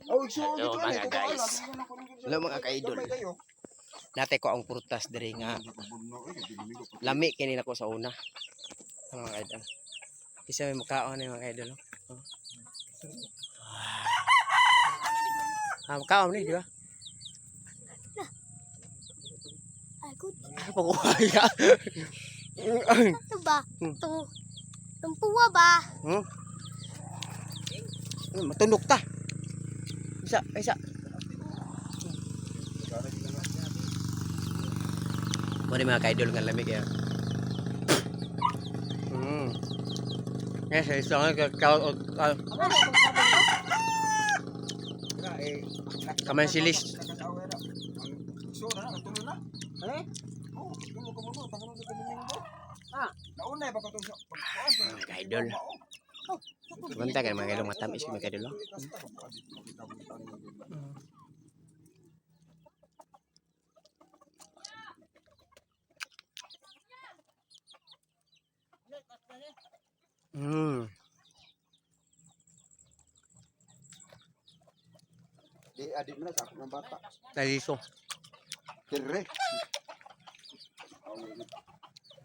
Oh, igsuon Hello, dito mga ani, guys. Hello Hello, mga ka-idol. Nate ko ang prutas diri nga lami kini nako sa una. Ano, mga idol? Kisa may mukaon ni mga idol. Oh. Ah, mukaon ni, di ba? Ako, Ah, pagkuha ka. ito ba? Ito. Tumpuwa ba? Matundok ta. Isa, isa. Muna mga ka-idol nga lami kaya. Yes, isa nga ka Kaman silis. Igsuon na, tulo na. Eh? Oh, tulo ka mo tangan sa Domingo. Ah. Nauna ba ka to sa Mga ka-idol. Banta ka mga ka-idol, matamis mga ka-idol. Oh. Di adi mo na sa akong bata. Naliso. Kirre.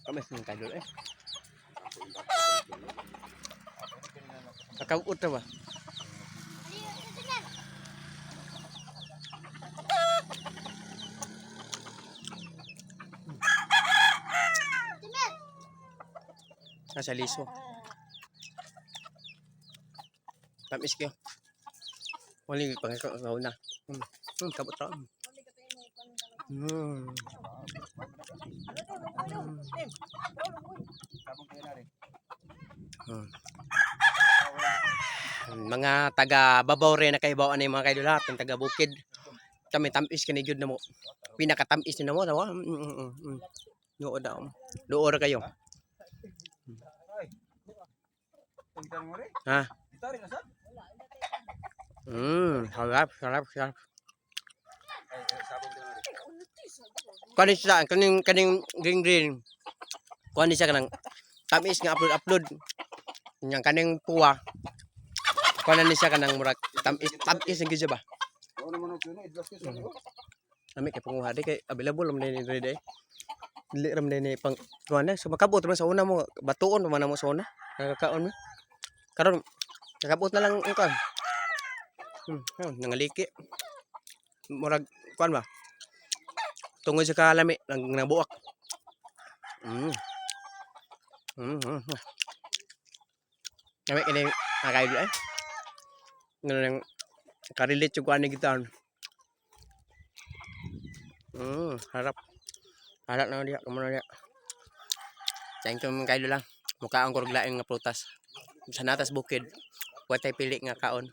Kamis ng ka-idol eh. Kakaut na ba? Nasa liso. Tamis kayo. Wala yung pangako sa una. Kabot ra. Mga taga Babaw rin na kaibaw ani mga kaidol ha, taga bukid. Kami tamis kini gyud namo. Pinakatamis ni namo tawa. Duo daw. Duo ra kayo. Ha? Sarap, sarap, sarap. Kanin siya, kaning kaning green green. Kuan siya kanang tamis nga upload upload. Yang kaning puwa. Kuan ni siya kanang murag tamis tamis ang gyud siya ba. Ami kay panguha di kay available man ni diri. Dili ra man ni pang kuan na so makabot man sa una mo batuon pa man mo sa una. Nakakaon mo. Karon nakabot na lang ang kuan. Yun, nangaliki. Murag kuan ba? Tungod sa kalami nang nabuak. Kami kini nakaibil eh. Ngano nang karelate yung kuan ni gitan. Harap. Harap na diha, kumo na diha. Thank you mga kaidol lang. Mukha ang kurglaing nga prutas. Sa natas bukid. Wa tay pili nga kaon.